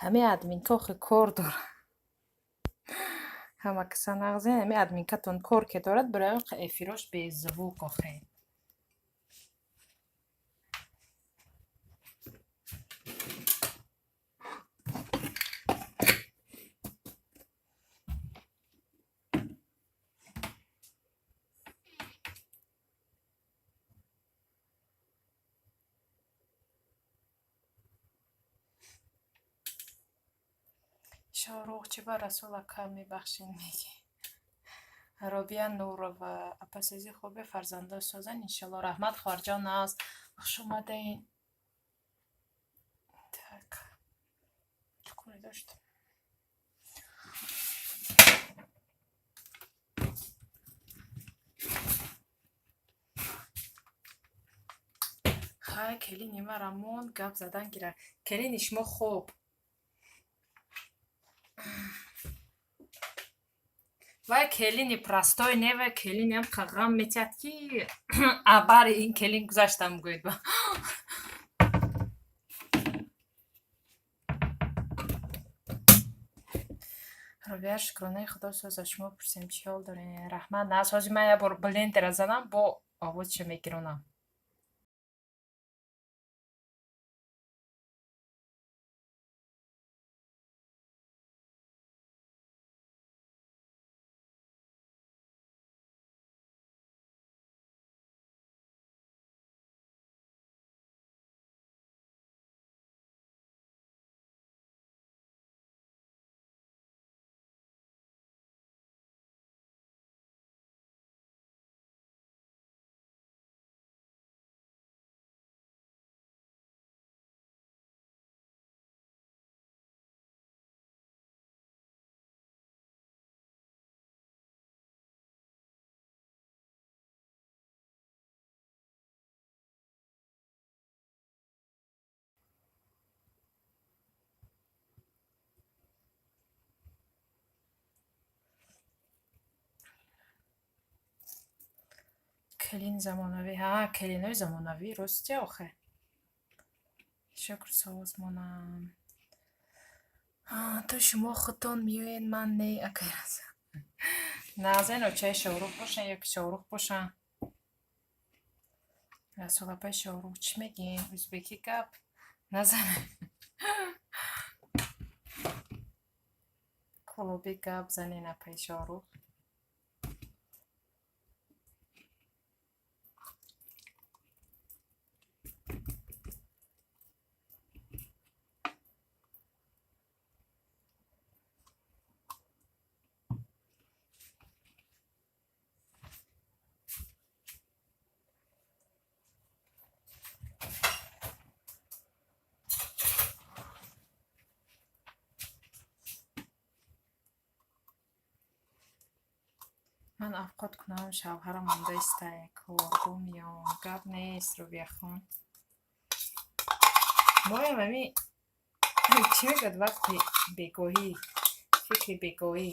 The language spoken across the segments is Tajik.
Ҳамин админка охи кор дорад. Ҳама каса нағзен, ҳамин админкатон кор ке дорад, барои он эфирош беззвук охе. Шоҳрух, чӣ ба Расул ака мебахшед мегӣ? Робия Нурова, апасози хубе, фарзандо созан, иншалло. Раҳмат, хоҳарҷон, наз. Хуш омадаин. Так. Чӣ коре дошт? Хай, келини мара монд, гап задан гира. Келини шумо хуб. Вай келини простой не, вай келиниам ғам метиҳад, ки абари ин келин гузаштам гӯед ба. Робия, шукронаи Худо, соз, аз шумо пурсем, чӣ ҳол дорем? Раҳмат, наз. Ҳозир ман як бор блендера занам, бо овозша мегиронам. Келин замонавӣ, ҳа, келинои замонавӣ, рости охе. Шукр, созмонам. То шумо худтон меоед, ман не, акай Расул. Назен очаи Шоҳрух бошанд ё ки Шоҳрух бошанд. Расул апаи Шоҳрух, чӣ мегӯем? Ӯзбекӣ гап назанед. Клубӣ гап занен, апаи Шоҳрух. Ман авқот кунам, шавҳарам монда истай, коргоҳ меом. Гап нест, Рубияхон. Моям ами чӣ мегӯяд, вақти бегоҳӣ, фикри бегоҳӣ.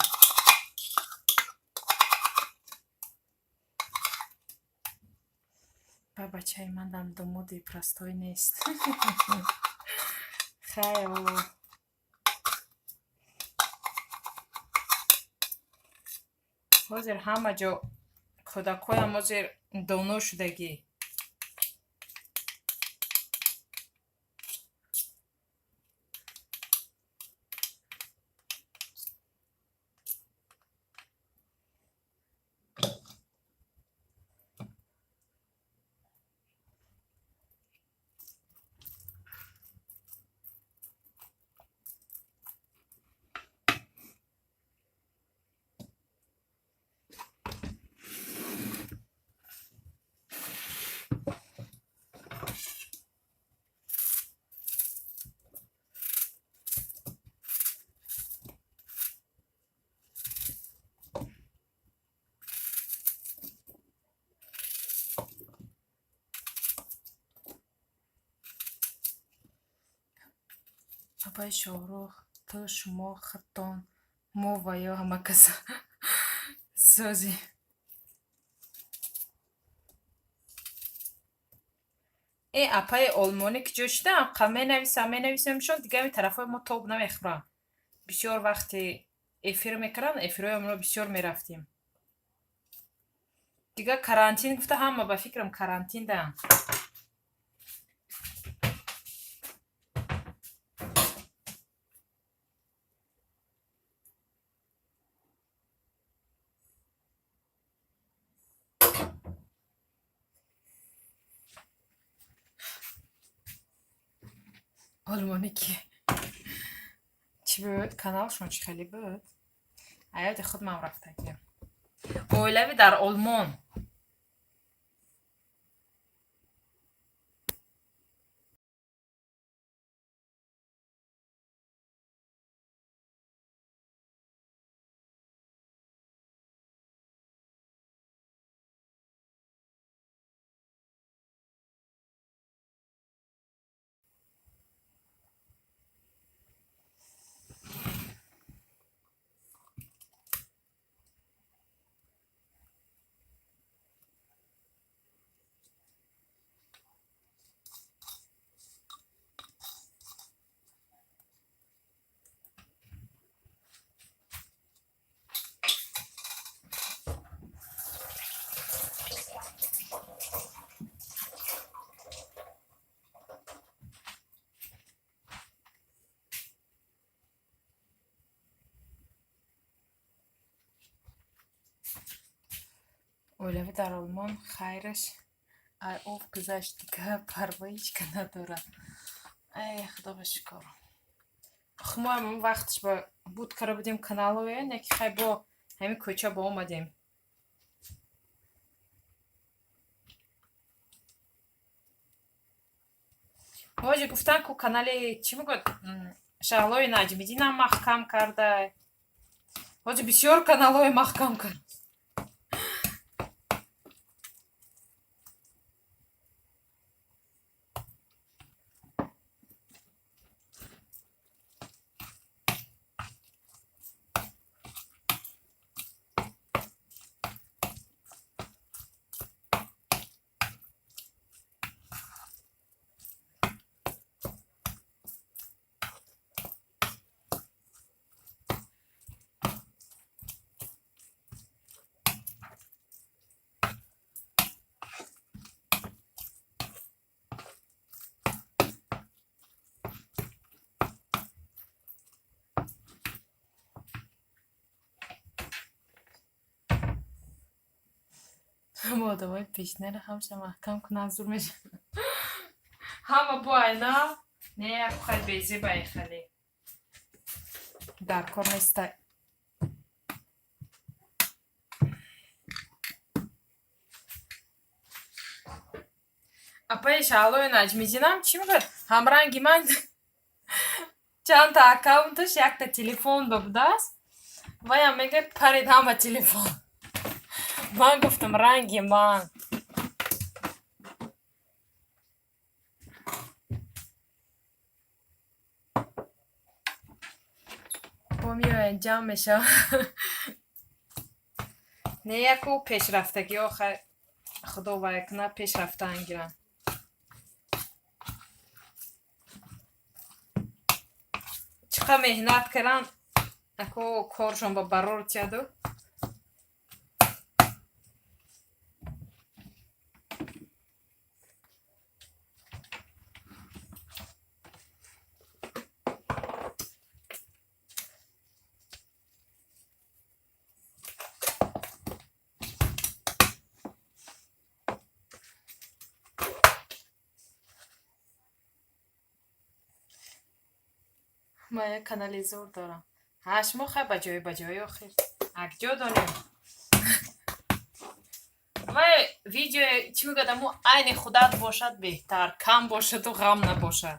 Ба бачаи ман дам домоди простой нест. Хай, ҳозир ҳама ҷо кӯдакҳоям ҳозир доно шудагӣ. Апаи Шоҳрух, ту, шумо, худтон, мо ва ё ҳама каса созӣ. Э апаи олмонӣ ки ҷо шидаам, қа менависам, менависамшон, дига ами тарафҳои мо тоб намехӯрам. Бисёр вақти эфир мекардам, эфирҳои онро бисёр мерафтем. Дига карантин гуфта ҳама ба фикрам карантин даам. Олмонӣ ки чӣ буд? Каналшон чӣ хеле буд? Ҳаёти худмам рафтагиам. Оилавӣ дар Олмон. Оилавӣ дар Олмон хайраш ай об гузашт, дига парво ҳеҷ ка надорад. Ай худо ба шукр. Моам он вақташ ба буд кара будем каналое, не ки хай бо ҳамин кӯча ба омадем. Ҳоҷи гуфтан ку канали чӣ мегӯяд, Шаҳлои Наҷмиддинам маҳкам карда. Ҳоҷи бисёр каналҳои маҳкам кард. Ҳама одамои пешинаро ҳамаша маҳкам кунанд, зур мешавад. Ҳама бо айна не як хай безеба хеле. Дар кор нестай. Апаи Шаҳлои Наҷмиддинам чӣ мегӯяд? Ҳамранги ман чандта аккаунташ якта телефон ба будааст. Ваям мегӯяд парид ҳама телефон. Ман гуфтам ранги ман. Бо меоянд ҷамъ мешаванд. Не яку пешрафтагиҳо хай худо вай кунад пеш рафтан гиранд. Чӣ қадр меҳнат карданд, ако коршон ба барор тияду. Ман як канали зур дорам. Ҳа, шумо хай ба ҷои ба ҷои охир. Акҷо донем. Вай видео чӣ мегӯяд, аму айни худат бошад беҳтар, кам бошаду ғам набошад.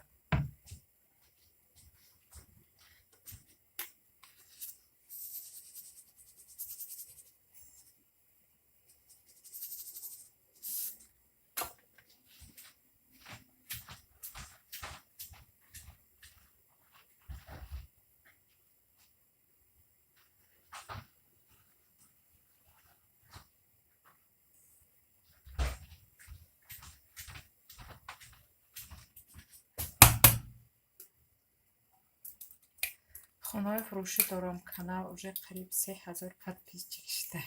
Хонаҳои фурӯшӣ дорам, канал уже қариб 3000 подписчик шуда.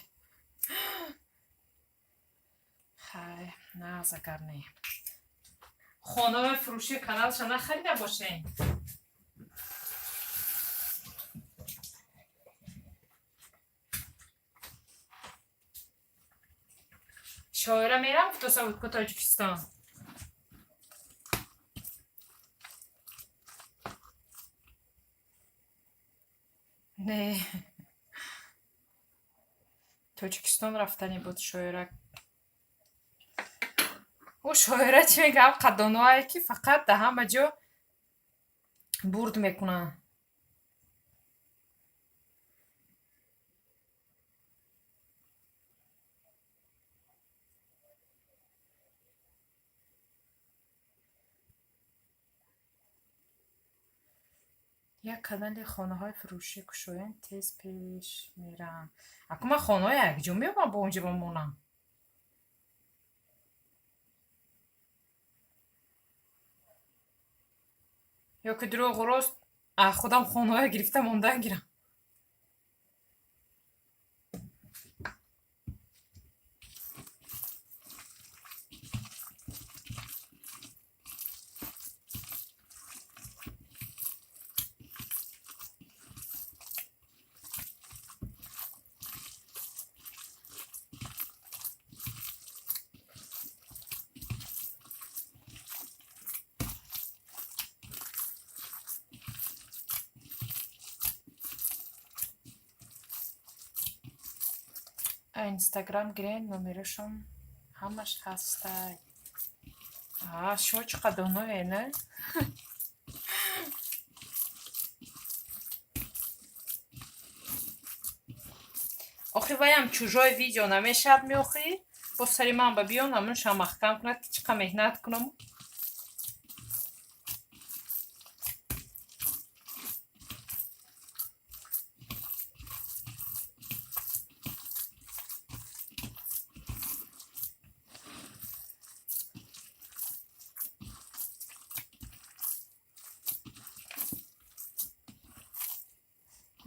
Хай, нағз, агар не. Хонаҳои фурӯшӣ каналша нахарида бошем. Шоира мерам гуфтоса буд ку Тоҷикистон. Не. Тоҷикистон рафтанӣ буд шоира. Ӯ шоира чӣ мегӯяд? Қадоное ки фақат дар ҳама ҷо бурд мекунанд. Як канали хонаҳои фурӯшӣ кушоем, тез пеш мерам. Аку ман хонаҳои якҷо меёбам, бо онҷо бимонам. Ё ки дурӯғу рост худам хонаҳое гирифта мондан гирам. Инстаграм гирен, номерашон ҳамаш ҳастай. А, шумо чӣ қадр доное, не? Охи ваям чужой видео намешавад меохӣ? Бо сари ман ба биён, ҳамунша маҳкам кунад, ки чӣ қадр меҳнат кунам.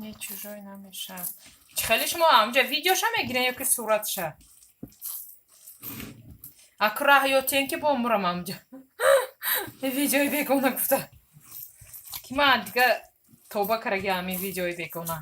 Не, чужой намешавад. Чӣ хеле шумо ҳамунҷа видеоша мегирен ё ки суратша? Аку раҳ ётен ки бо мурам ҳамунҷа. Видеои бегона гуфта. Ки ман дига тоба кардаги ҳамин видеои бегона.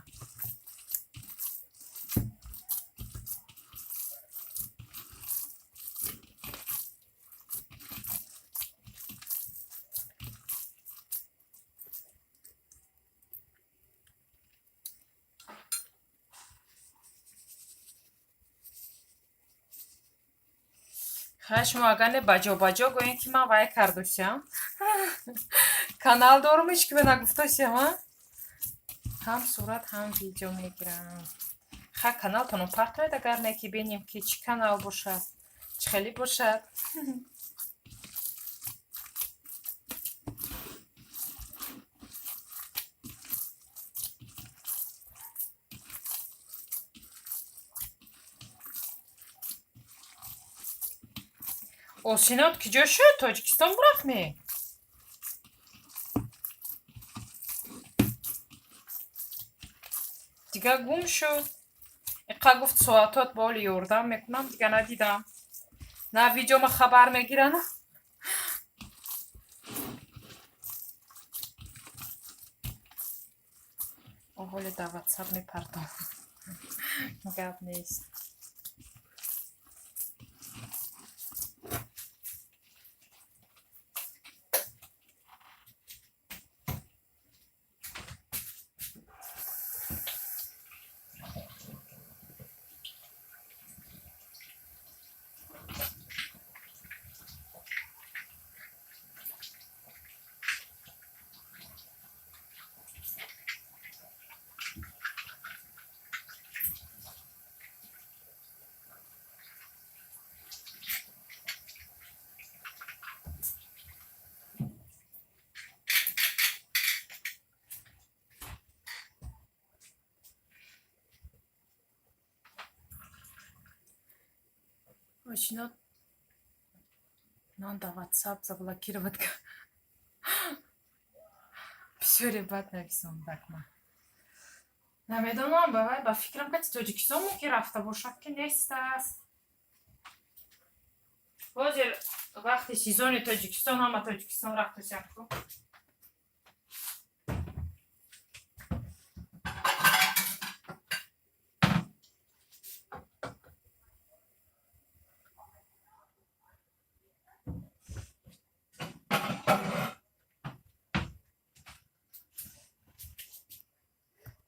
Хай, шумо агар не баҷо баҷо гӯем, ки ман вай кардусям. Канал дорум, ҳеч ки ба нагуфтосям, а? Ҳам сурат, ҳам видео мегирам. Ха, каналтонро партоед, агар не ки бинем, ки чӣ канал бошад, чӣ хеле бошад. Осинот киҷо шуд? Тоҷикистон бурафт ме? Дига гум шуд. Иқа гуфт, соатот ба оли ёрдам мекунам, дига надидам. На видеома хабар мегирана. Оҳоле дар ватсап мепардом. Гап нест. Осинот ман дар ватсап заблокировать. Бисёре бад нависондак ман. Намедонам, ба фикрам, кати Тоҷикистон мумкин рафта бошад, ки нестааст. Ҳозир вақти сезони Тоҷикистон, ҳама Тоҷикистон рафтасям ку.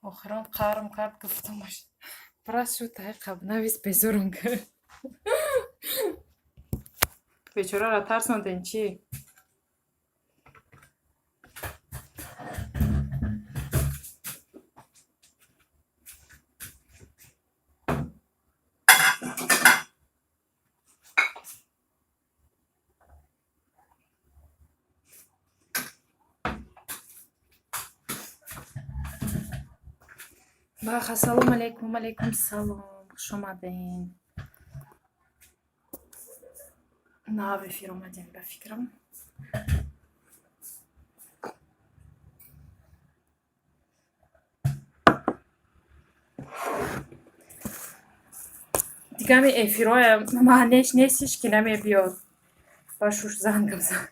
Охирон қарм кард, гуфтамаш: «Брат, шу таи навис, безурум кард». Бечораро тарсондем чӣ? Бах, ассалому алайкум, алайкум салом, хуш омадем. Нав эфир омадем, ба фикрам. Дигами эфирҳоя маънеш нестиш, ки намебиёд. Ба шуш занг зад.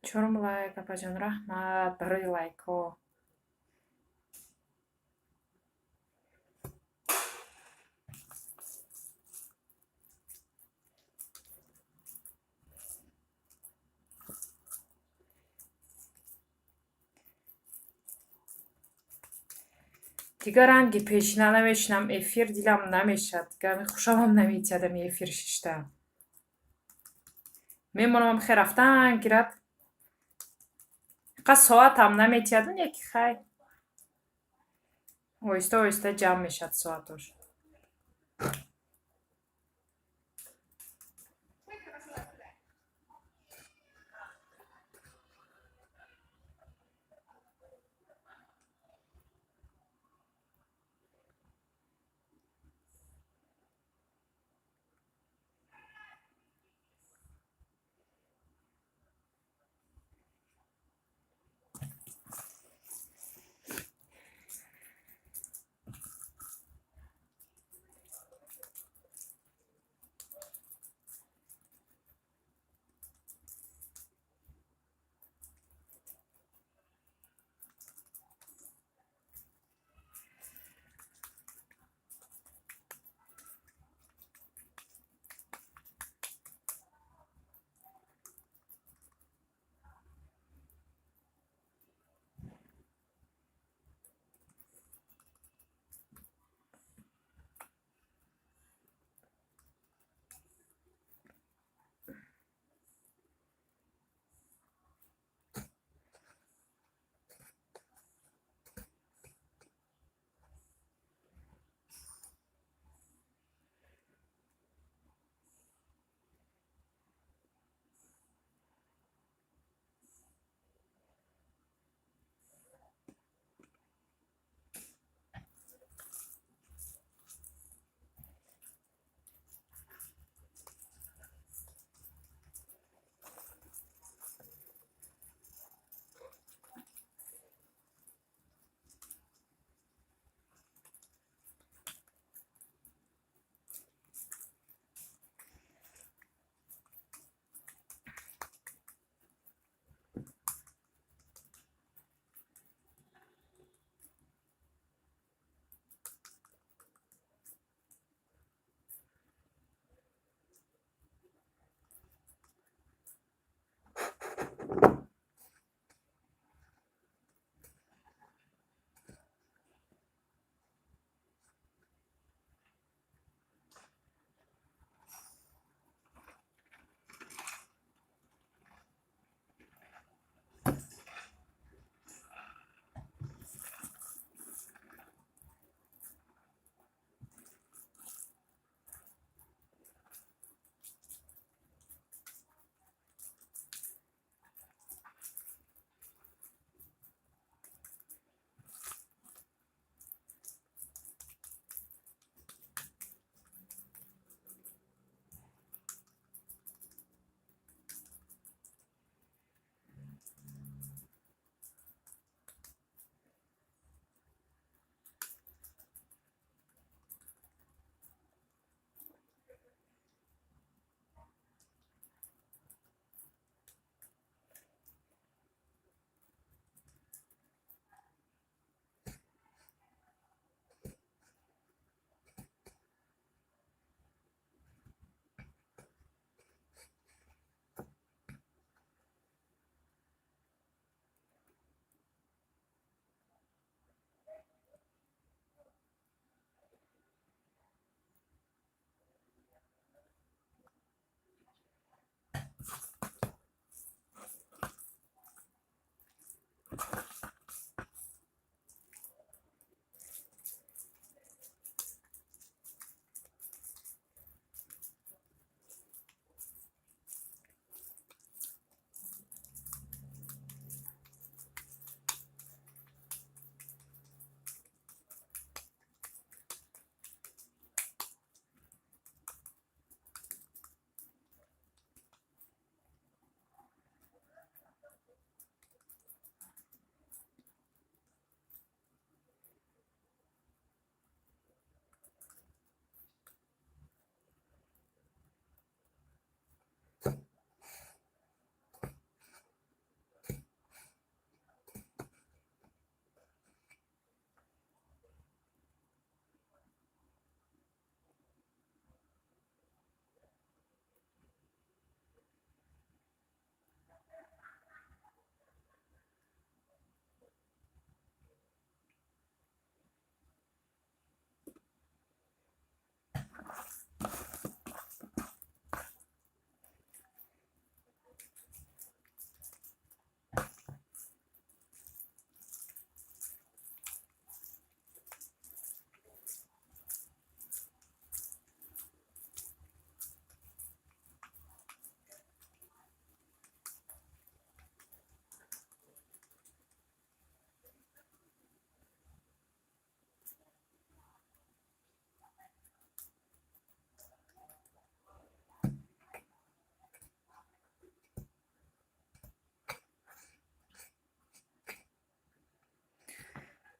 Чорум лайк, апаҷон, раҳмат барои лайкҳо. Дигар ранги пешина намешинам эфир, дилам намешад. Дигар хушамам наметиҳад ами эфир шишта. Мемонам, хе рафтан гирад. Қа соатам наметиҳаду неки, хай. Оҳиста оҳиста ҷамъ мешад соатош.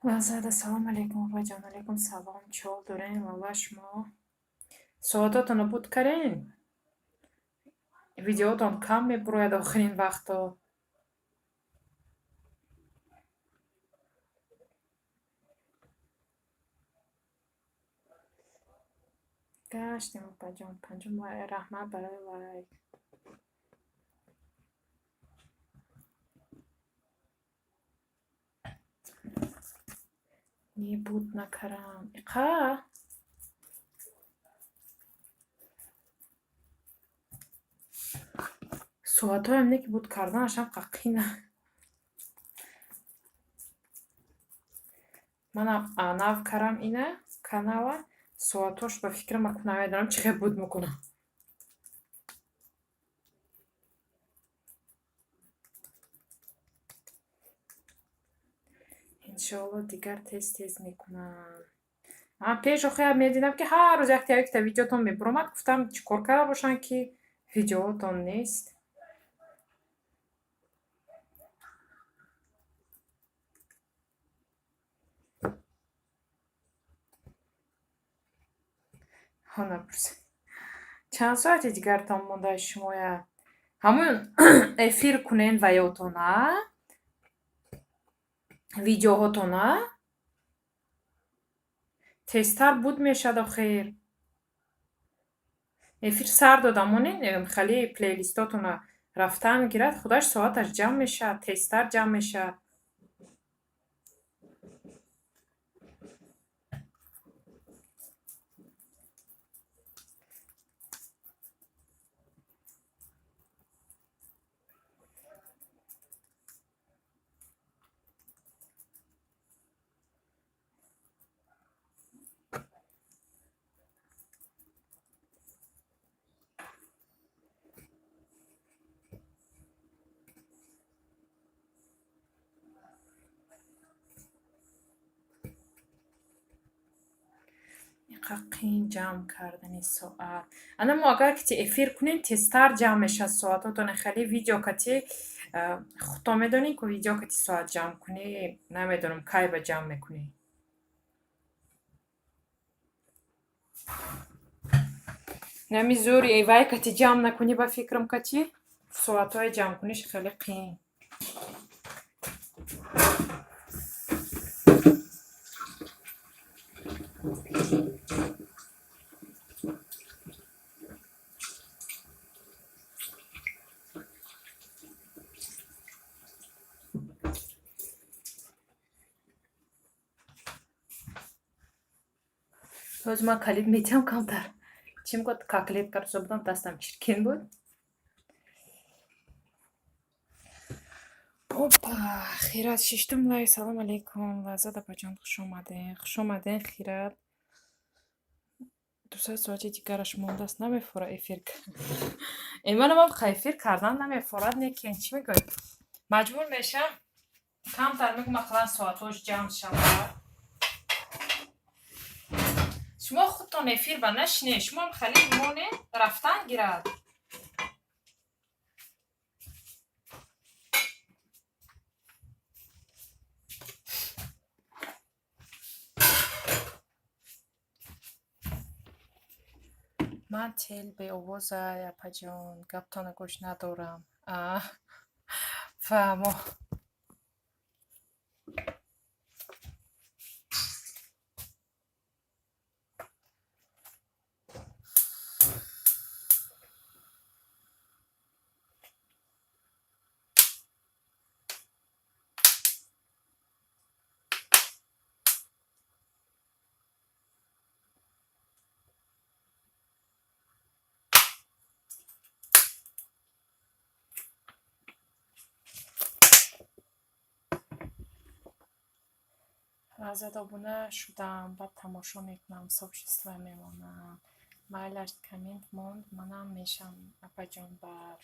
Лаҳзада, салом алейкум, опаҷон. Алейкум салом. Чӣ ҳол дорем, лала, шумо? Соатотонро буд карен? Видеотон кам мебурояд охирин вақто. Гаштем, опаҷон. Панҷум раҳмат барои лайк. Не, буд накарам. Иқа? Соатҳоям не, ки буд карданашам қақина. Манам нав карам ина канала, соатҳош ба фикрам аку намедонам, чӣ хел буд мекунам. Иншоалло, дигар тез тез мекунам. Ман пеш охир медидам, ки ҳар рӯз якта якта видеотон мебуромад, гуфтам, чӣ кор карда бошанд, ки видеоотон нест. Ҳо, напурсед. Чанд соати дигартон монда шумоя? Ҳамун эфир кунен ваётона? Видеоҳотона? Тезтар буд мешад охир. Эфир сар дода монен, хеле плейлистотона рафтан гирад, худаш соаташ ҷамъ мешавад, тезтар ҷамъ мешавад. Иқа қиин ҷамъ кардани соат. Ана мо агар ки эфир кунем, тезтар ҷамъ мешавад соатотон. Хеле видео кати, худтон медонед, ку видео кати соат ҷамъ кунӣ, намедонам, кай ба ҷамъ мекунӣ. Нами зӯри вай кати ҷамъ накунӣ, ба фикрам, кати соатҳои ҷамъкуниш хеле қиин. Ҳозир ман калид метиҳам камтар. Чӣ мегӯяд, котлет карда будам, дастам чиркин буд. Опа, Хират шиштум лай. Салом алейкум. Лаззат апаҷон, хуш омадем. Хуш омадем, Хират. 200 соати дигараш мондааст, намефора эфир. Манам эфир кардан намефорад, лекин чӣ мегӯед? Маҷбур мешам, камтар мегӯм, ақаллан соатҳош ҷамъ шавад. Шумо худтон эфир ба нашинед, шумоам хеле монед, рафтан гирад. Ман тел беовозай, апаҷон, гаптонро гӯш надорам. Фаҳмо. Лаззат, обуна шудам, баъд тамошо мекунам, сообщество мемонам. Майлаш, коммент монд, манам мешам, апаҷон, баъд.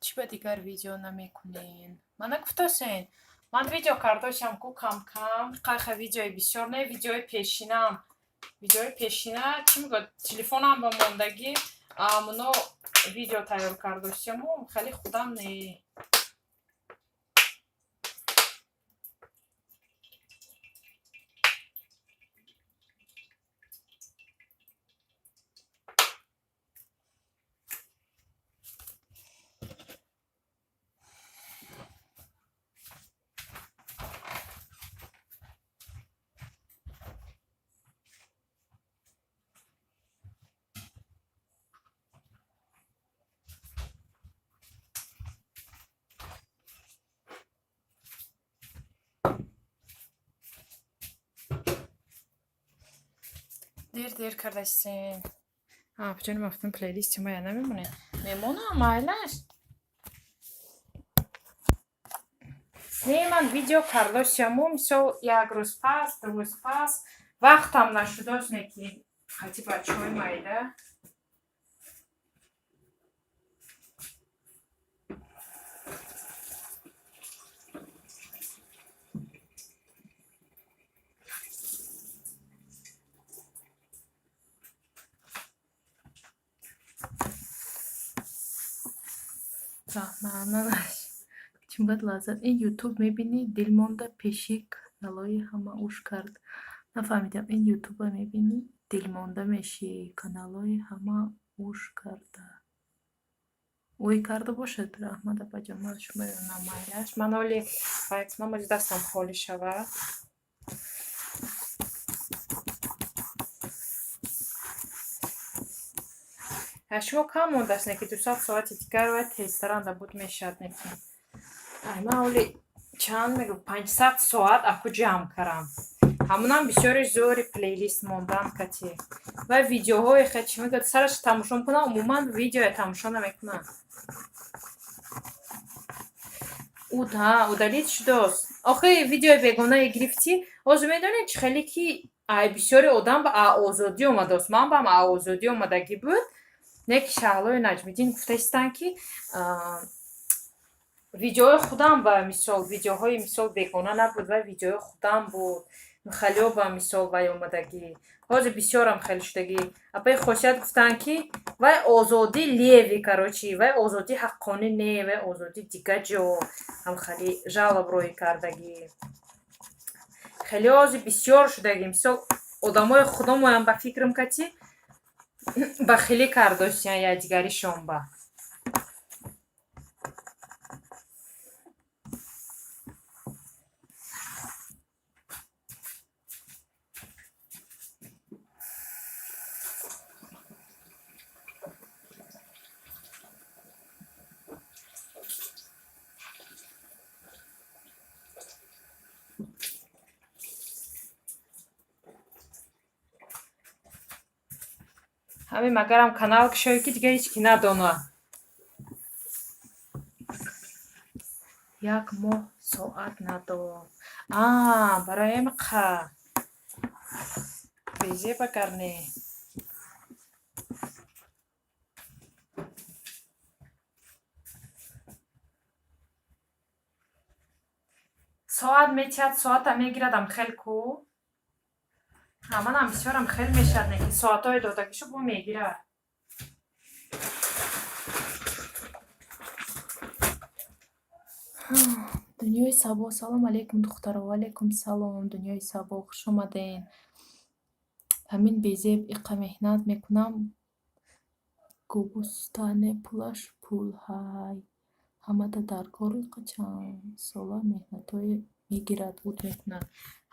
Чӣ ба дигар видео намекунен? Ман нагуфтасен. Ман видео кардошам ку кам-кам. Қайха видеои бисёр не, видеои пешинам. Видеои пешина, чӣ мегӯяд, телефонам ба мондагӣ, амно видео тайёр кардоштему, хеле худам не. Дер дер кардастен. Апаҷони мафтун, плейлисти мая намемонед? Мемонам, майлаш. Не, ман видео кардошаму, мисол, як рӯз пас, 2 рӯз пас, вақтам нашудост, не ки хати бачаҳои майда. Раҳмат. Чӣ мегӯяд Лаззат? Ин ютуб мебинӣ, дил монда пеши каналҳои ҳама уш кард. Нафаҳмидам, ин ютуба мебинӣ, дилмонда мешӣ, каналҳои ҳама уш карда. Ӯй карда бошад, раҳмат, апаҷон, ман шуморо намайлаш. Ман оли вай кунам, оли дастам холӣ шавад. Шумо кам мондааст, не ки 200 соати дигар вай тезтар анда буд мешавад, не ки. Ай, ман оли чанд мегӯ, 500 соат аку ҷамъ карам. Ҳамунам бисёри зӯри плейлист мондан кати. Ва видеоҳое хе чӣ мегӯяд, сараш тамошо мекунам, умуман видеоя тамошо намекунам. Уда, удалить шудааст. Охи видеои бегонае гирифтӣ, ҳозир медонед чӣ хеле ки ай бисёри одам ба озодӣ омадааст. Ман бам озодӣ омадагӣ буд. Не ки Шаҳлои Наҷмиддин гуфтаистанд, ки Видеои худам ба мисол, видеоҳои мисол бегона набуд, вай видеои худам буд. Михалиё ба мисол вай омадагӣ. Ҳозир бисёрам хеле шудагӣ. Апаи Хосият гуфтанд, ки вай озодӣ левый, короче, вай озодӣ ҳаққонӣ не, вай озодӣ дига ҷо ҳамхали жалоб роҳӣ кардагӣ. Хеле ҳозир бисёр шудагӣ. Мисол, одамои худомоям ба фикрам кати бахилӣ кардосиян якдигаришон ба. Ҳамин магарам канал кушоӣ, ки дигар ҳеҷ ки надона. Як моҳ соат надод. А, барои ҳамиқа. Безеба гарне. Соат метиҳад, соата мегирадам хел ку. Манам бисёрам хел мешавад, не ки соатҳои додагишу бо мегирад. Дунёи сабо, салом алейкум, духтаро, ваалейкум салом, дунёи сабо, хуш омаден. Ҳамин безеб иқа меҳнат мекунам, губустане пулаш пул ҳай. Ҳамада дар кор иқа чанд сола меҳнатҳое мегирад, буд мекунад.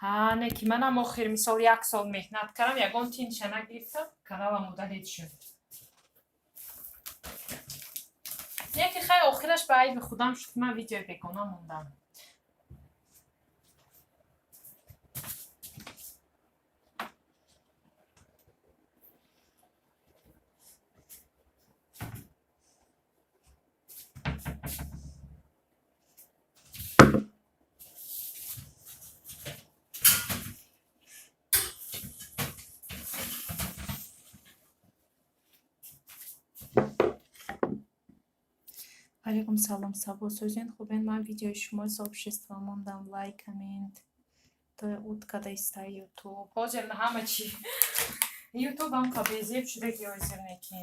Ҳа, не ки манам охир мисол як сол меҳнат кардам, ягон тинша нагирифтам, каналам удалить шуд. Не ки хай, охираш ба айби худам шуд, ки ман видеои бегона мондам. Алейкум салом, сабо, сӯзен, хубен? Ман видеои шумои сообщество мондам, лайк, коммент. То уд када истай ютуб. Ҳозир ҳама чи ютубам ка безеб шудаги ҳозир неки.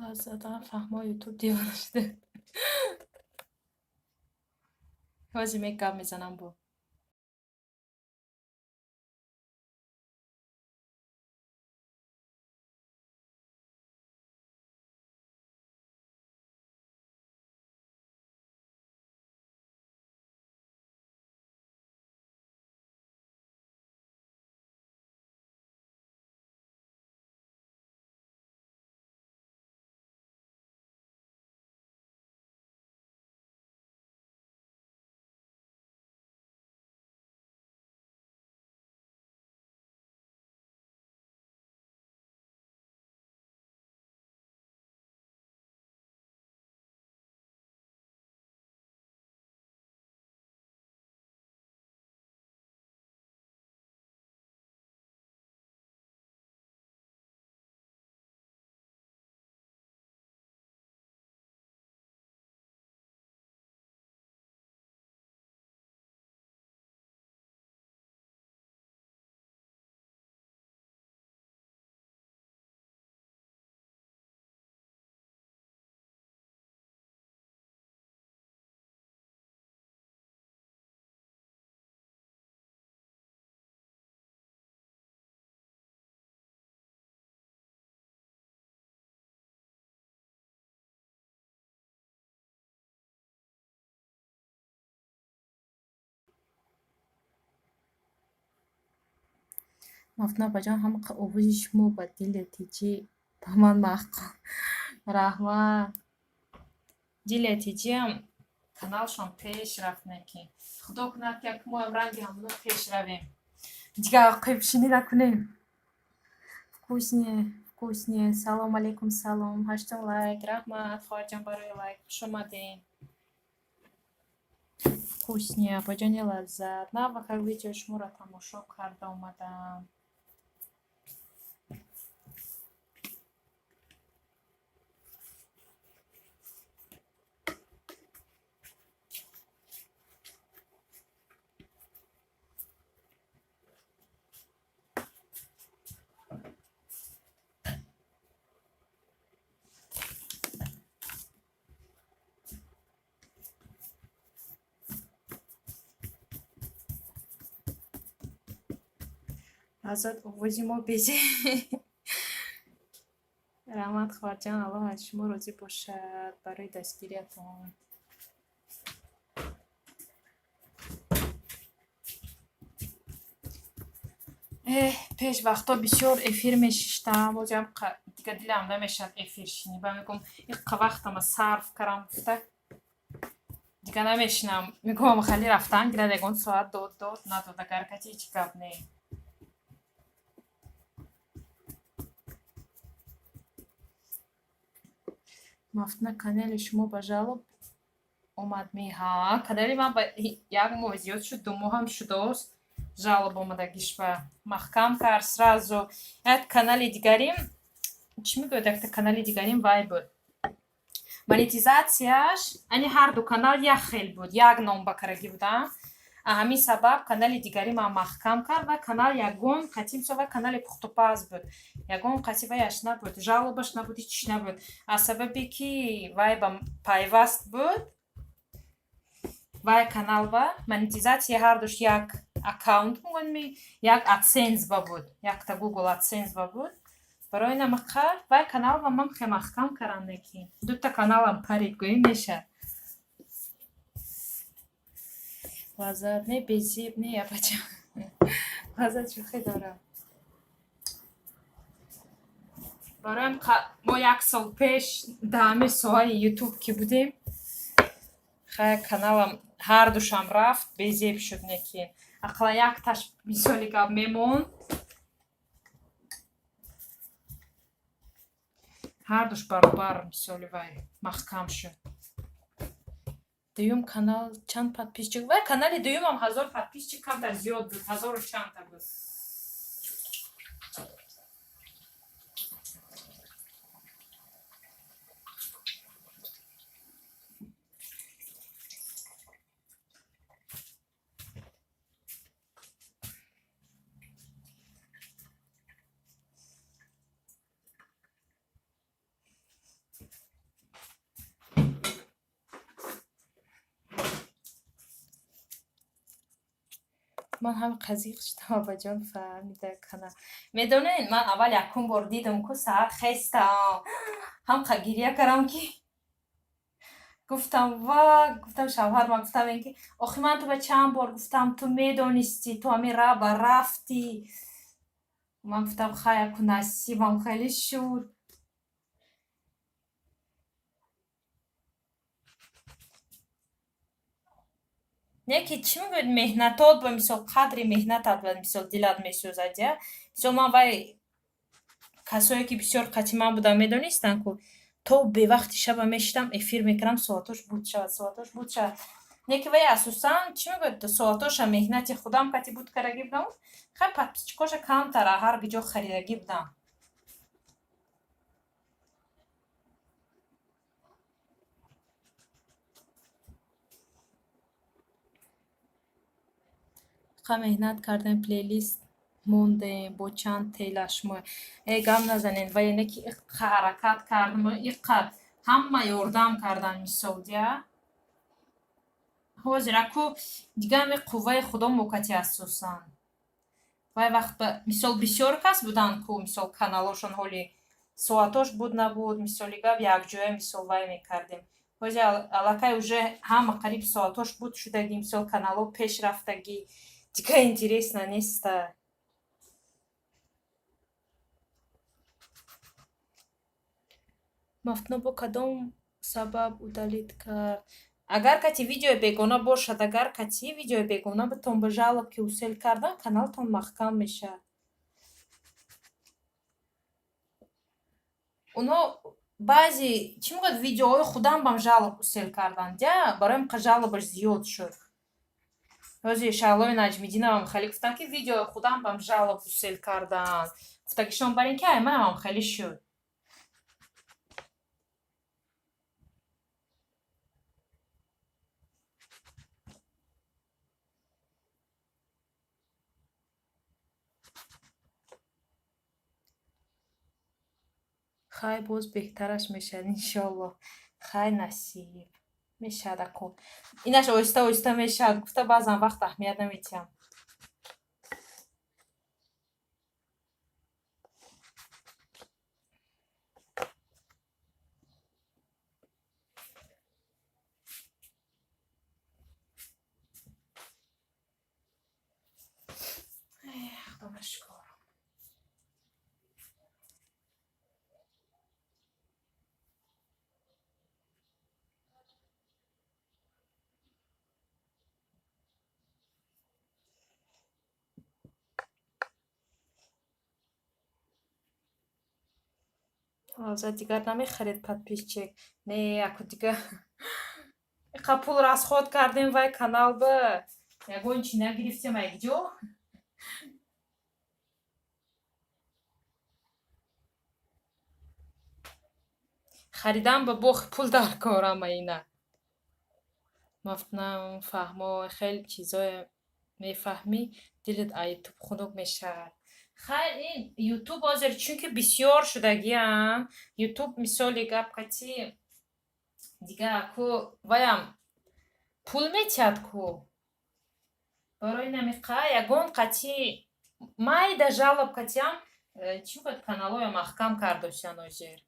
Лаззатан фаҳмо, ютуб девона шуда. Ҳозир мек гап мезанам бо. Мафтуна апаҷон, ҳама овози шумо ба дили тиҷӣ ба ман маъқул. Раҳмат. Дили тиҷиам каналшон пеш рафт, неки. Худо кунад, ки як моам ранги ҳамоно пеш равем. Дигар қибшинӣ накунем. Вкуснее, вкуснее. Салом алейкум, салом. Ҳаштум лайк. Раҳмат, хоҳарҷон, барои лайк. Хуш омадем. Вкуснее, апаҷони лаззат. Навака видеои шуморо тамошо карда омадам. Лаззат, овози мо безе. Раҳмат, хоҳарҷон, Аллоҳ аз шумо розӣ бошад барои дастгириятон. Эҳ, пеш вақтҳо бисёр эфир мешиштам, ҳозирам дига дилам намешавад эфир шинӣ. Ба мегӯм, иққа вақтама сарф карам гуфта, дига намешинам. Мегӯм, хали рафтан гирад, ягон соат дод дод, надод, агар кати ҳеҷ гап не. Мафтуна, канали шумо ба жалоб омад ми? Ҳа, канали ман ба як моҳ зиёд шуд, 2 моҳам шудааст. Жалоб омадагиш ба маҳкам кард сразу. Як канали дигарим, чӣ мегӯяд, якта канали дигарим вай буд. Монетизатсияш, ани ҳарду канал як хел буд, як ном ба карагӣ будам. Ҳамин сабаб канали дигари ман маҳкам кард ва канал ягон қатъи, мисол, вай канали пухтупаз буд. Ягон қатъи ваяш набуд, жалобаш набуд, ҳичиш набуд. Аз сабабе ки вай ба пайваст буд, вай канал ба монетизатсия ҳардуш як аккаунт мегӯянд, як AdSense ба буд, якта Google AdSense ба буд. Барои намақа вай канал ба ман хе маҳкам кардам, неки. Дута каналам парид, гӯем мешавад. Лаззат не, безеб не, апаҷон. Лаззат шӯхӣ дорам. Бароям мо як сол пеш дар ҳамин соҳаи Ютуб ки будем, хай, каналам ҳардушам рафт, безеб шуд, неки. Ақаллан якташ, мисоли гап, мемонд. Ҳардуш баробар, мисоли, вай маҳкам шуд. Дуюм канал чанд подписчик? Вай канали дуюмам 1000 подписчик камтар зиёд буд, ҳазору чандта буд. Ман ҳам қазиқ шудам, апаҷон, фаҳмида канал. Медонед, ман аввал якум бор дидам ку, саҳар хестам. Ҳамқа гиря кардам ки гуфтам, ва гуфтам шавҳарма, гуфтам ин ки охи ман ту ба чанд бор гуфтам, ту медонистӣ, ту ҳамин раба рафтӣ. Ман гуфтам, хай, аку насибам хеле шуд. Не ки, чӣ мегӯяд, меҳнатот ба мисол, қадри меҳнатат ба мисол дилат месӯзад, я. Мисол, ман вай касое ки бисёр қатъи ман буданд, медонистанд ку, то бевақти шаба мешидам, эфир мекардам, соатош буд шавад, соатош буд шавад. Не ки вай асосан, чӣ мегӯяд, соатоша меҳнати худам кати буд кардагӣ будам. Хай, подписчикоша камтар ҳар ҷо харидагӣ будам. Қа меҳнат кардем, плейлист мондем бо чанд телашмо. Э, гап назанед, вале не ки иққа ҳаракат кардам, иққа ҳама ёрдам кардан, мисол, дия. Ҳозир аку дига ҳами қувваи худо мокати асосан. Вай вақт ба мисол бисёр кас буданд ку, мисол, каналошон ҳоли соатош буд набуд, мисоли гап, якҷоя, мисол, вай мекардем. Ҳозир аллакай уже ҳама қариб соатош буд шудагӣ, мисол, каналҳо пеш рафтагӣ. Дига интересно неста. Мафтуна бо кадом сабаб удалить кард? Агар кати видеои бегона бошад, агар кати видеои бегона битон ба жалоб ки усел кардан, каналтон маҳкам мешавад. Оно баъзе чӣ мегӯяд, видеоҳои худам бам жалоб усел карданд, я барои ка жалобаш зиёд шуд. Ҳози Шаҳлои Наҷмиддиновам хеле гуфтанд, ки видеои худам бам жалоб усел карданд. Гуфтагишон бар ин ки ай манамам хеле шуд. Хай, боз беҳтараш мешавад, иншоаллоҳ. Хай, насиб мешавад, ако инаш оҳиста оҳиста мешавад гуфта, баъзан вақт аҳамият наметиҳам. Худоро шукр. Лавза дигар намехаред, подписчик? Не, ако дига иқа пул расход кардем, вай канал ба ягон чи нагирифтем, айгиҷо. Харидан ба бохи пул дар кор ама ина. Мафтунам фаҳмо, хеле чизое мефаҳмӣ, дилат а Ютуб хунук мешавад. Хайр, ин Ютуб ҳозир чунки бисёр шудагиам, Ютуб мисоли гап кати дига ку ваям пул метиҳад ку. Барои намиқа ягон қати майда жалоб катиам чӣ мегӯяд, каналҳоя маҳкам кардосян ҳозир.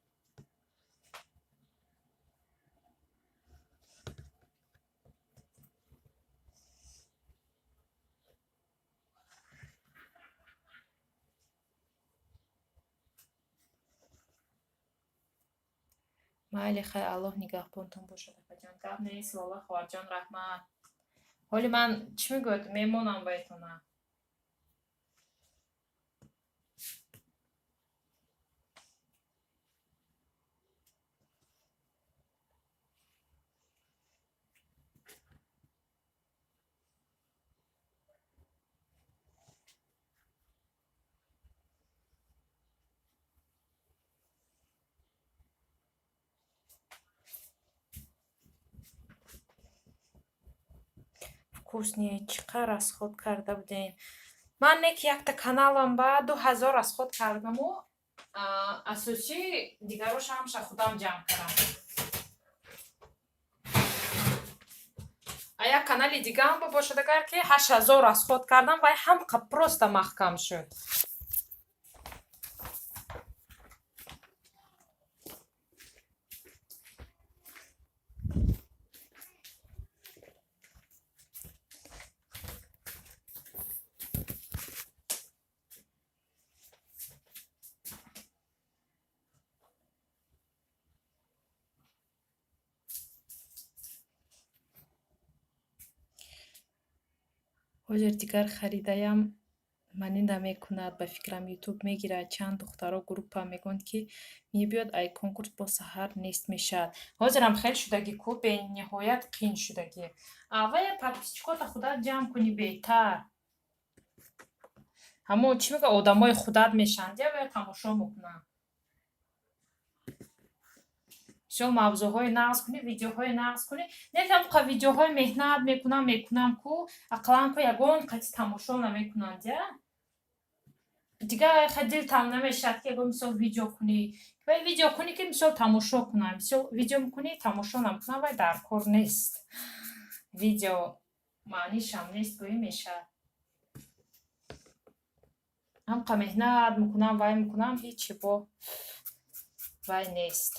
Майли, хай, Аллоҳ нигаҳбонтон бошад, апаҷон. Гап нест, Лола хоҳарҷон, раҳмат. Ҳоли ман чӣ мегӯяд, мемонам байтона. Вкусный, чӣ қадр расход карда будем? Ман не ки якта каналам ба 2000 расход кардаму, асосӣ дигарош ҳамаша худам ҷамъ кардам. А як канали дигаам бошад агар ки 8000 расход кардам, вай ҳамқа просто маҳкам шуд. Ҳозир дигар харидаям манӣ намекунад, ба фикрам, Ютуб мегирад. Чанд духтаро группа мегӯянд, ки мебиёд, ай конкурс бо саҳар нест мешавад. Ҳозирам хел шудагӣ ку, бениҳоят қин шудагӣ. Аввал подписчикота худат ҷамъ кунӣ беҳтар. Ҳамо чӣ мегӯяд, одамои худат мешаванд, я вая тамошо мекунанд. Мисол, мавзӯъҳои нағз кунӣ, видеоҳои нағз кунӣ. Не ҳамқа видеоҳои меҳнат мекунам, мекунам ку, ақаллан ку ягон қати тамошо намекунанд, я. Дигар хай дилтам намешавад, ки ягон мисол видео кунӣ. Вай видео кунӣ, ки мисол тамошо кунанд. Мисол видео мекунӣ, тамошо намекунанд, вай дар кор нест. Видео маънишам нест гӯӣ мешавад. Ҳамқа меҳнат мекунам, вай мекунам, ҳечи бо вай нест.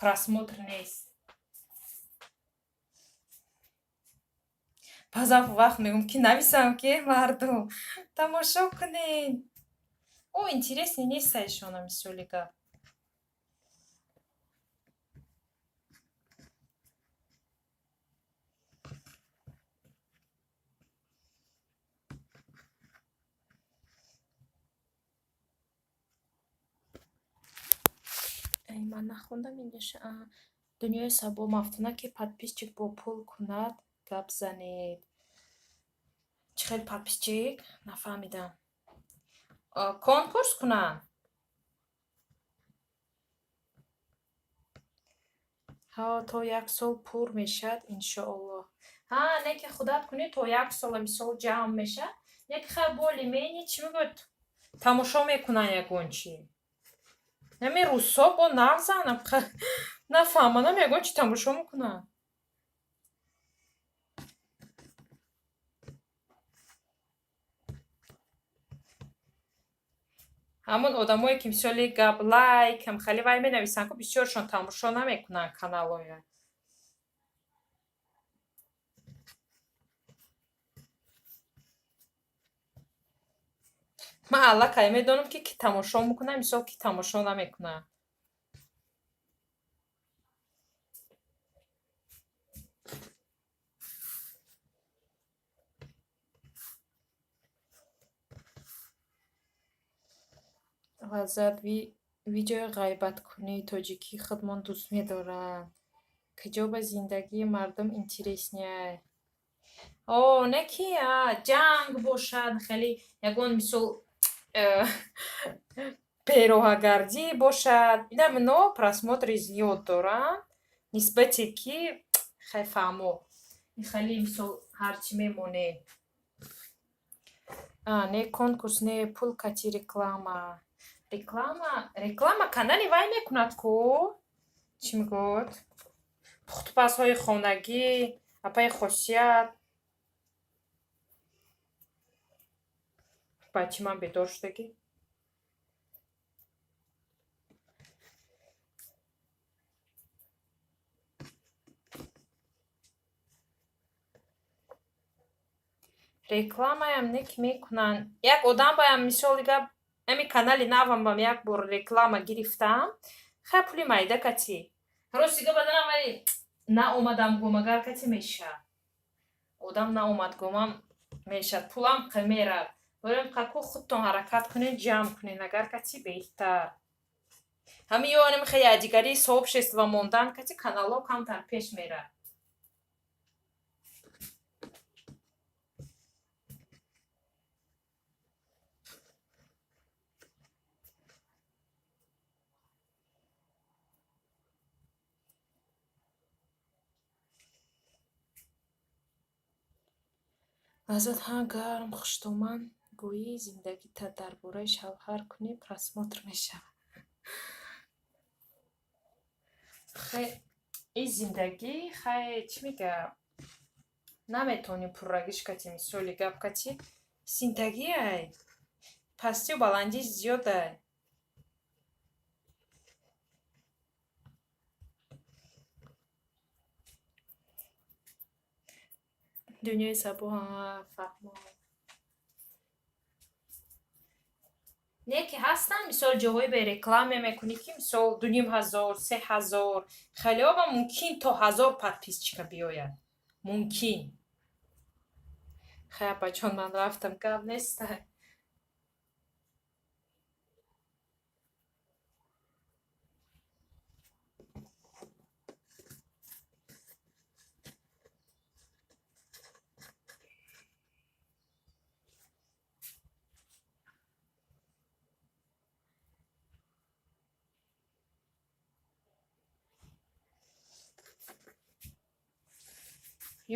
Просмотр нест. Баъзан вақт мегӯям, ки нависам, ки мардум тамошо кунед. О, интересный нест ишона, мисоли гап. Ман нахондам инҷоша. Дунёи Сабо: Мафтуна, ки подписчик бо пул кунад, гап занед. Чӣ хел подписчик? Нафаҳмидам. Конкурс кунанд? Ҳа, то як сол пур мешавад, иншоаллоҳ. Ҳа, не ки худат кунӣ, то як сола, мисол, ҷамъ мешавад. Не ки хай, более-менее, чӣ мегӯяд, тамошо мекунанд ягон чӣ. Нами рӯзҳо бо нағзанд, нафаҳманам, ягон чӣ тамошо мекунанд. Ҳамон одамое ки, мисоли гап, лайк хеле вай менависанд ку, бисёршон тамошо намекунанд каналҳоя. Ман аллакай медонам, ки кӣ тамошо мекунад, мисол, кӣ тамошо намекунад. Лаззат, видеои ғайбаткунии тоҷикии худмон дӯст медоранд. Куҷо ба зиндагии мардум интересный? О, не ки ҷанг бошад, хеле ягон, мисол, бероҳагардӣ бошад. Инам просмотри зиёд доранд нисбате ки, хай, фаҳмо, хеле, мисол, ҳарчи мемонем. Не, конкурс не, пул кати реклама. Реклама канали вай мекунад ку, чӣ мегӯяд, пухтупазҳои хонагӣ, апаи Хосият. Бачи ман бедор шудагӣ. Рекламаям не ки мекунанд. Як одам баям, мисоли гап, ами канали навам бам як бор реклама гирифтам. Хай, пули майда кати. Рости гап, баданам вай наомадам гум, агар кати мешавад. Одам наомад гумам мешавад. Пулам меравад. Барои қаку худтон ҳаракат кунед, ҷамъ кунед, агар кати беҳтар. Ҳамин ё анами хеле якдигарӣ сообщество мондан кати каналҳо камтар пеш меравад. Лаззат, ҳа, гарм хуштоман гӯӣ, зиндагита дар бораи шавҳар кунӣ, просмотр мешавад. Хай, ин зиндагӣ, хай, чӣ мега, наметавонӣ пуррагиш кати, мисоли гап кати, зиндагиай. Пастию баландиш зиёдай. Дунёи Сабо, фаҳмо. Не ки ҳастанд, мисол, ҷоҳое бе реклама мекунӣ, ки, мисол, 2500, 3000, хелеҳо ба мумкин то 1000 подписчика биёяд. Мумкин. Хай, апаҷон, ман рафтам, гап нестай.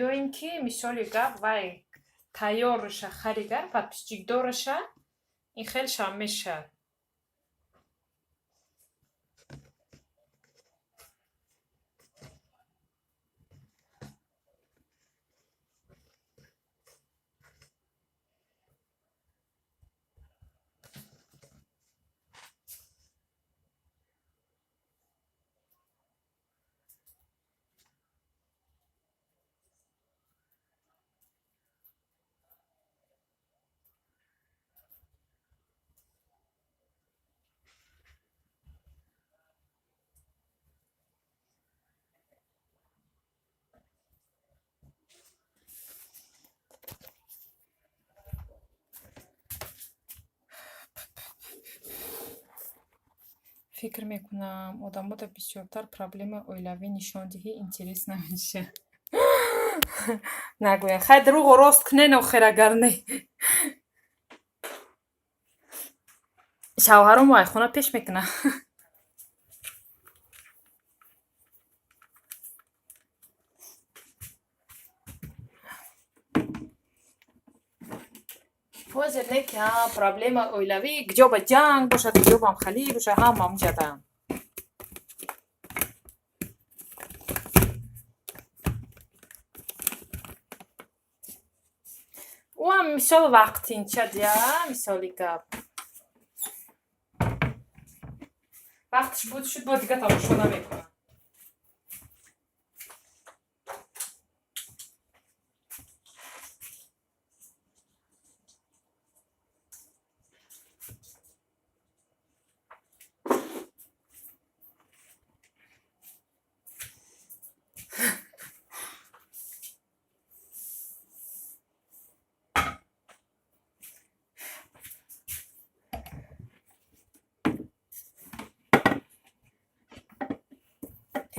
Ё ин ки, мисоли гап, вай тайёрша харигар, подписчикдораша, ин хелшам мешавад. Фикр мекунам, одамода бисёртар проблемаи оилавӣ нишон диҳӣ, интерес намешавад. Нагӯян. Хай, дурӯғо рост кунен охир, агар не. Шавҳаромо ай хона пеш мекунад. Ҳозир не ки ҳа, проблемаи оилавӣ куҷо ба ҷанг бошад, куҷо ба ҳамхалӣ бошад, ҳама ҳамуҷадаанд. Ӯам мисол вақтинча дия, мисоли гап. Вақташ буд шуд, бо дига тамошо намекунам.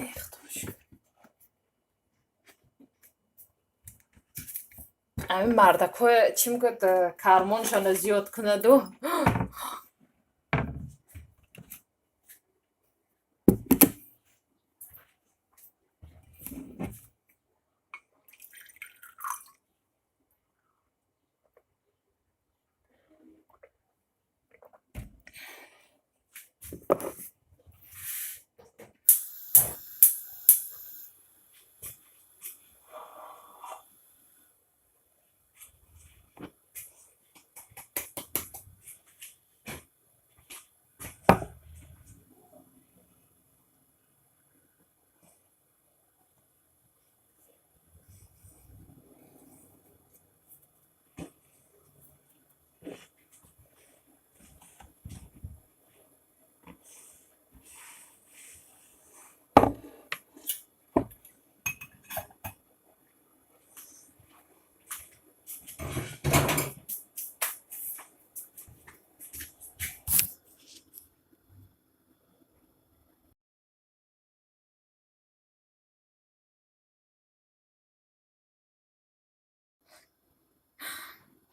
Эх, Худо. Ҳамин мардакҳое чӣ мегӯяд, кармоншона зиёд кунаду.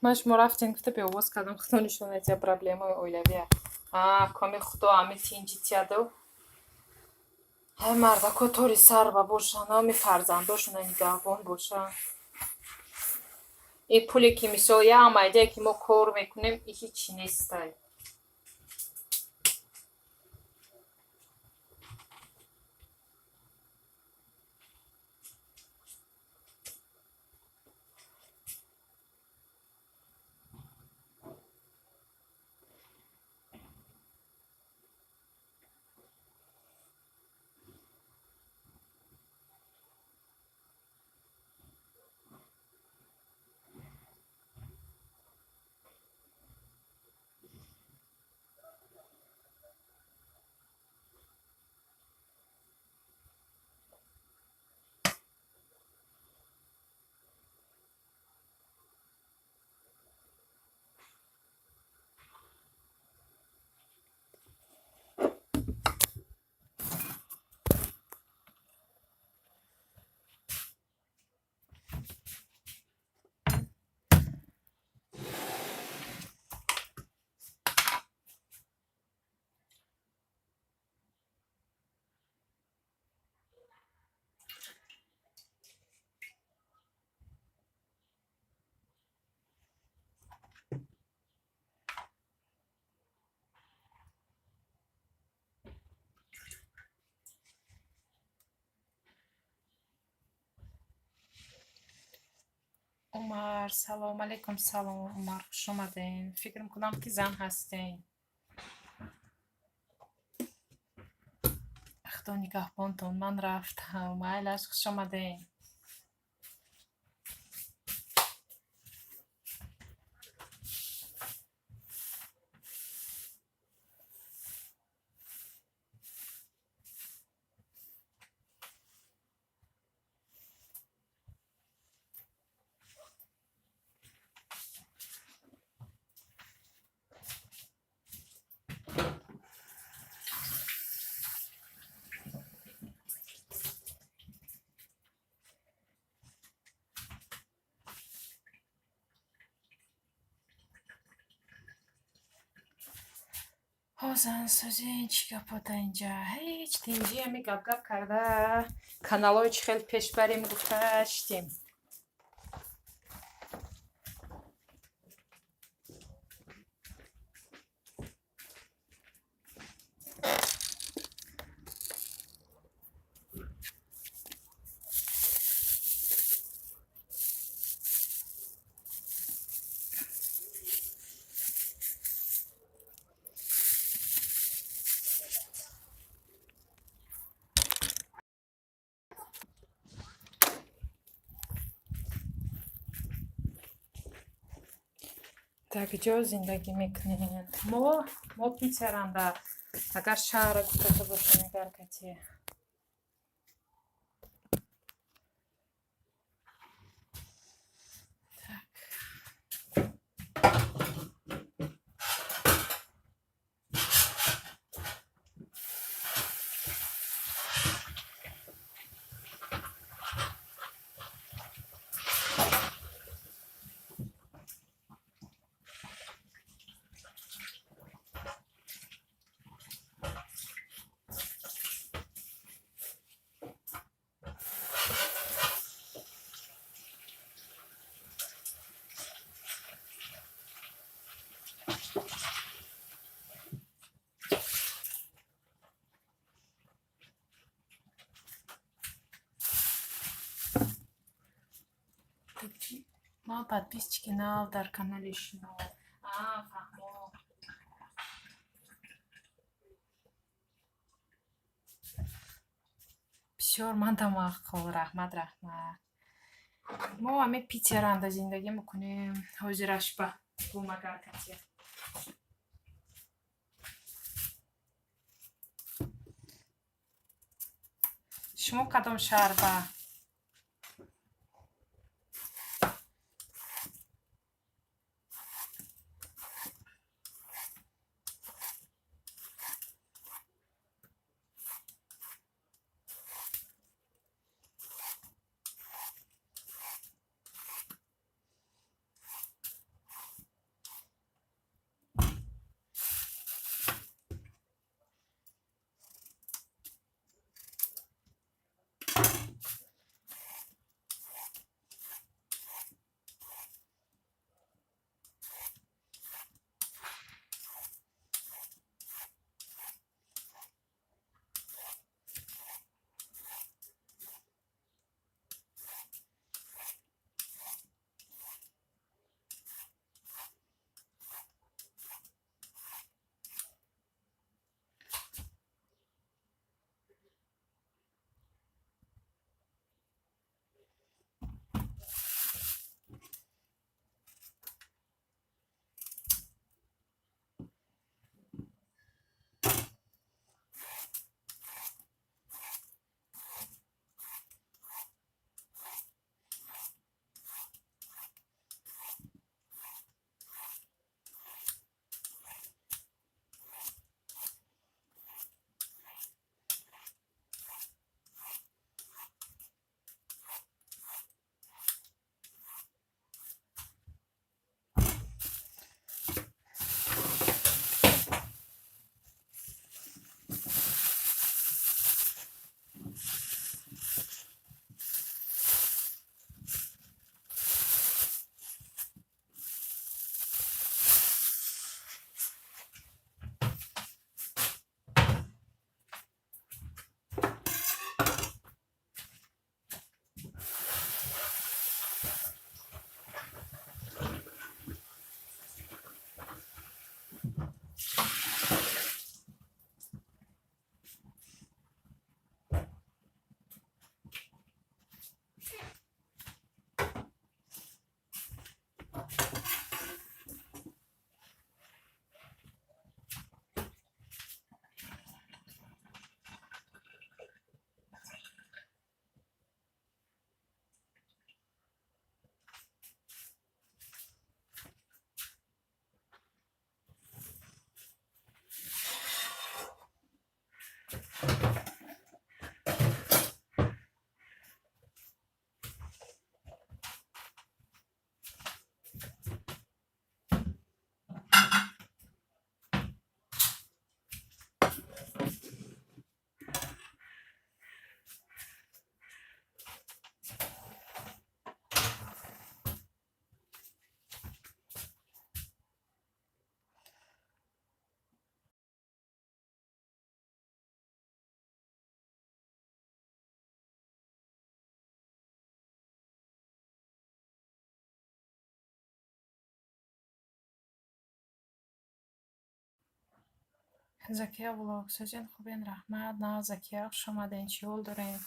Ман шумо рафтем гуфта беовоз кардам, худо нишон надиҳад проблемаи оилавия. А, коми худо ҳами тинҷи тияду. Ҳай, мардакҳо тори сар ба бошанд, ҳами фарзандошона нигаҳбон бошанд. Ин пуле ки мисол як майдае ки мо кор мекунем, и ҳичи нестай. Умар, салом алейкум, салом, Умар, хуш омадем. Фикр мекунам, ки зан ҳастем. Худо нигаҳбонтон, ман рафтам. Майлаш, хуш омадем. Ҳозансозӣ чӣ гапота инҷа? Ҳеҷ, тинҷӣ, ҳами гап-гап карда, каналҳои чӣ хел пеш барем гуфта шидем. Дар куҷо зиндагӣ мекунед? Мо Питеранда, агар шаҳрро гуфтата бошем, агар кати. Так. Ма подписчики нав дар канали шумо. А, фаҳмо. Бисёр ман тамаъқул. Раҳмат, раҳмат. Мо ҳами Питеранда зиндагӣ мекунем. Ҳозираш ба гумагар кати. Шумо кадом шаҳр ба? Закия влог. Созен, хубен, раҳмат. На, Закия, хуш омаден. Чӣ ҳол дорем?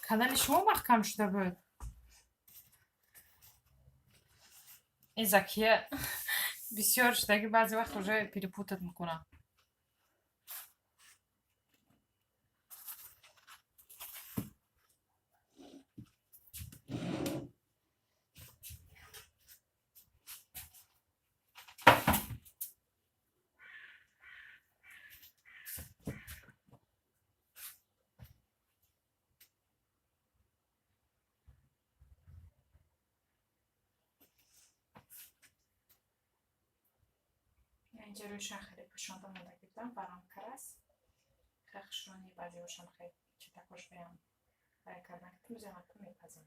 Канали шумо маҳкам шуда буд. И Закия бисёр шудаги, баъзе вақт уже перепутать мекунам. Инҷа рӯйшон хеле пӯшонда мондаги будам, варамкар аст. Хеле хушрони баъзеҳошам хеле читакош баям вай кардан, ки мезанам, мепазем.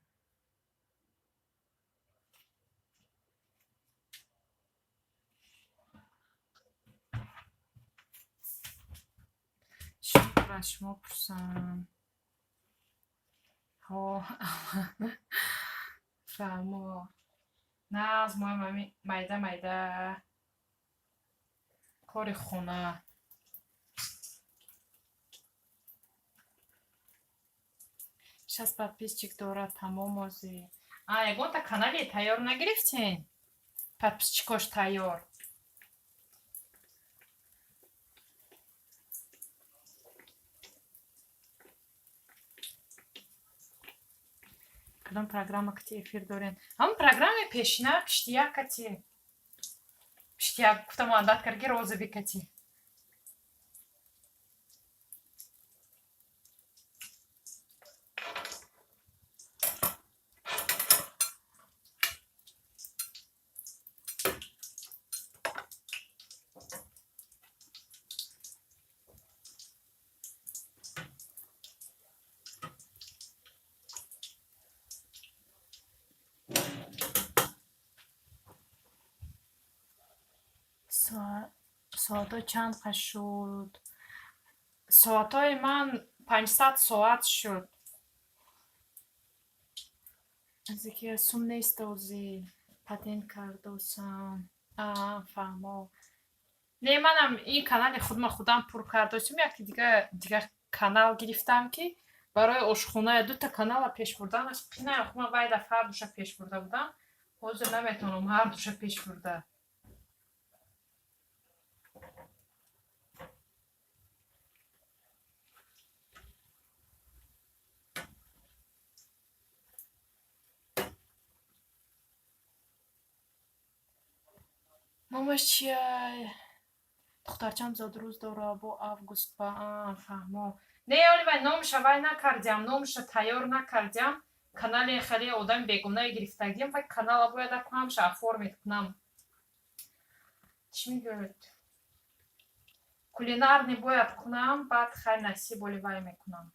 Шукр, аз шумо пурсам. Ҳо, фаҳмо. Нағз, моям ами майда майда кори хона. 60 подписчик дорад, тамом озӣ. А, ягонта канале тайёр нагирифтен? Подписчикош тайёр. Кадом программа кати эфир дорен? Ҳамон программаи пешина, пиштияк кати. Пиштияк гуфтам, адат кард, ки розовый кати. Соатҳо чанд қа шуд? Соатҳои ман 500 соат шуд. Зикия сум нест озӣ. Патент кардосам. А, фаҳмо. Не, манам ин канали худма худам пур кардосим, яки дигар канал гирифтам, ки барои ошхона. Дута канала пеш бурданаш қинай. Ман вай дафъа ҳардуша пеш бурда будам. Ҳозир наметавонам ҳардуша пеш бурда. Номаш чия? Духтарчам зодрӯз дора бо август ба. Фаҳмо. Не, оли вай номаша вай накардиам, номаша тайёр накардиам. Канали хеле одами бегонае гирифтагиам, вай канала бояд акамша оформить кунам. Чӣ мегӯяд? Кулинарный бояд кунам, баъд хай насиб, оли вай мекунам.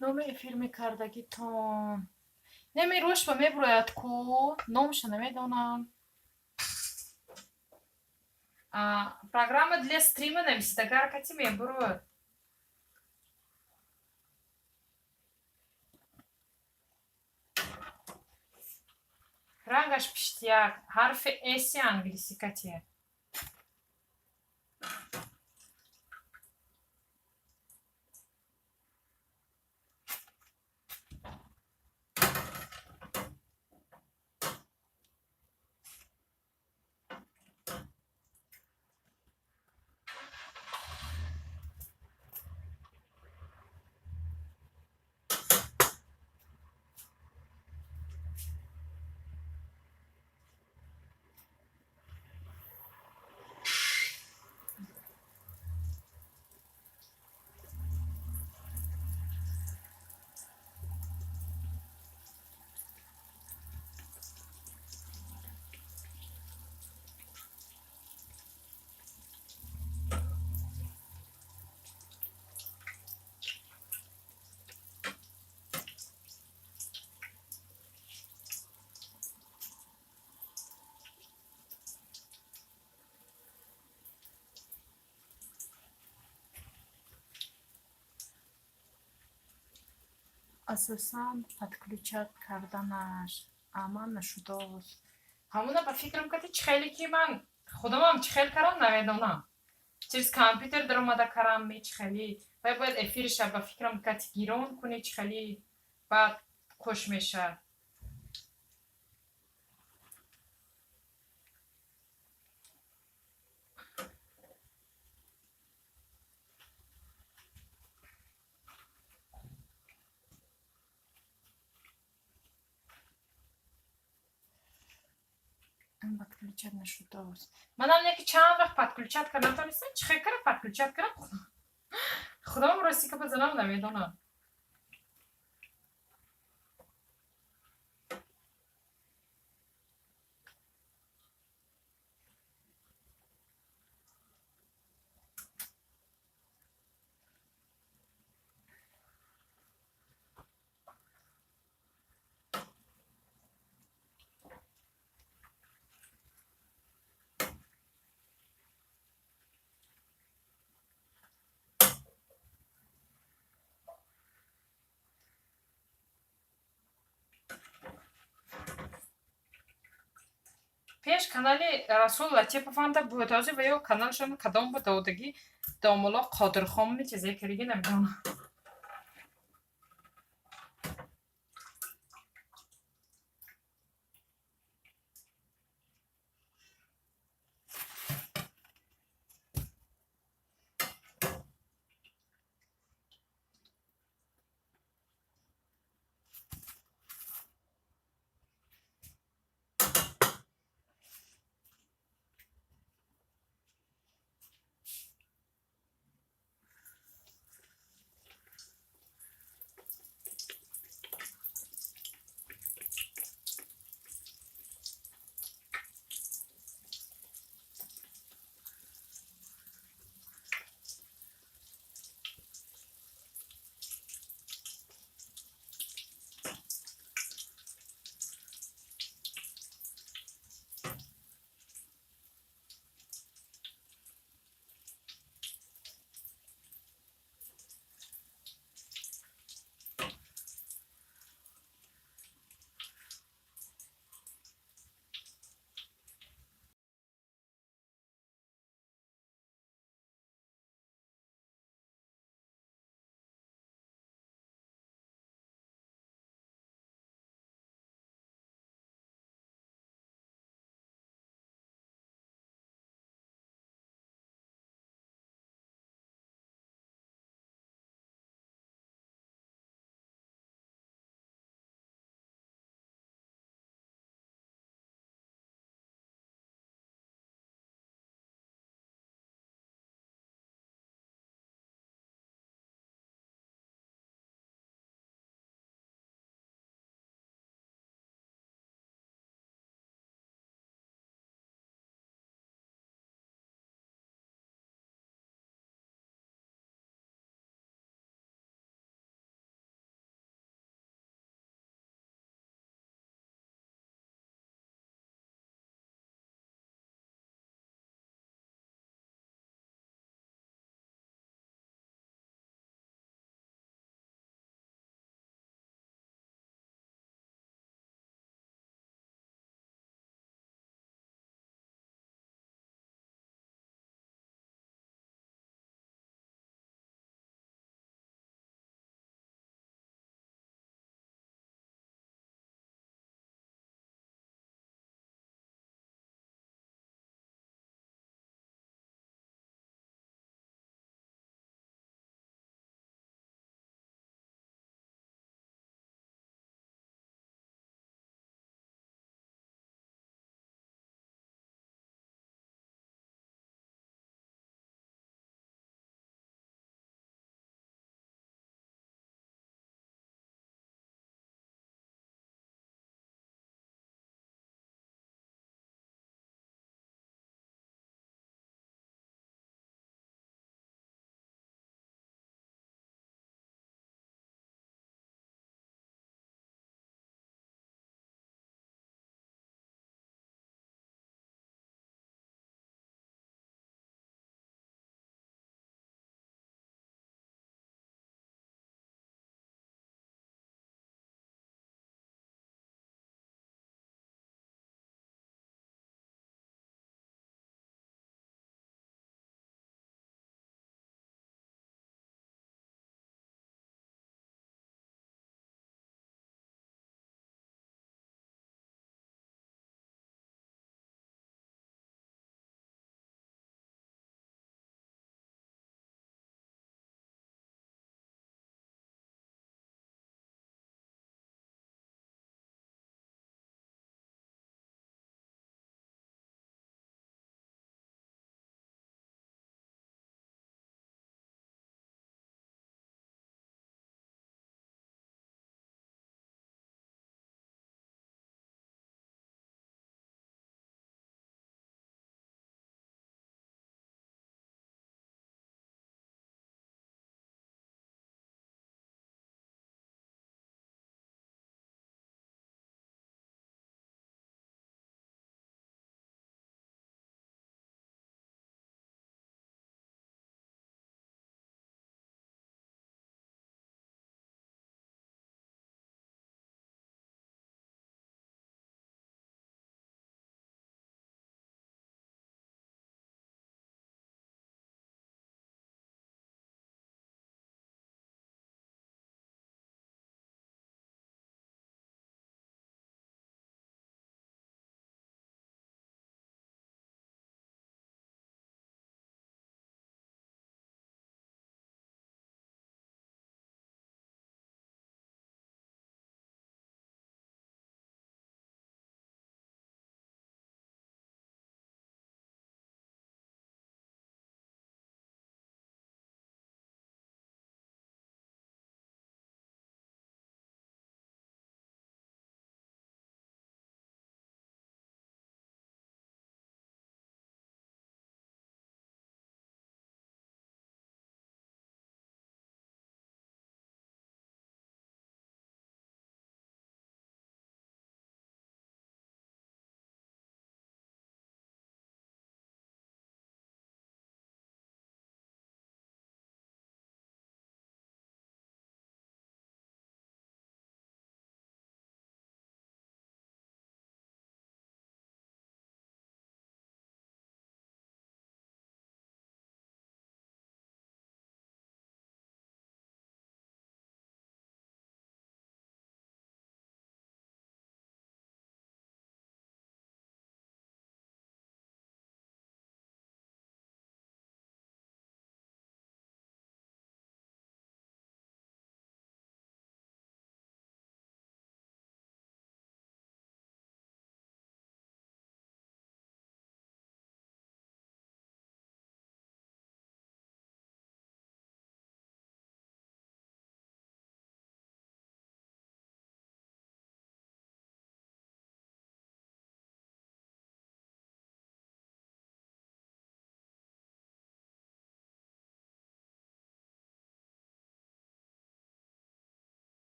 Номи эфир мекардагитон? Неми, рӯш ба мебурояд ку, номаша намедонам. Программа для стрима нависид, агар кати мебурояд. Рангаш пиштияк, ҳарфи эси англисӣ кати. Асосан подключать карданаш амал нашудааст. Ҳамона ба фикрам кати, чӣ хеле ки ман худамам чӣ хел карам, намедонам. Через компютер даромада карам ми, чӣ хели вай бояд эфириша, ба фикрам, кати гирон кунӣ, чӣ хели, баъд хуш мешавад. Подключать нашудааст. Манам яки чанд вақт подключать карда натонистам. Чӣ хел кара подключать кардам, худам рости ка базанам, намедонам. Пеш канали Расул Латипованда буд, ҳозир ва ё каналшон кадом буд, додагӣ домуло Қодирхонми, чизе кардагӣ, намедонам.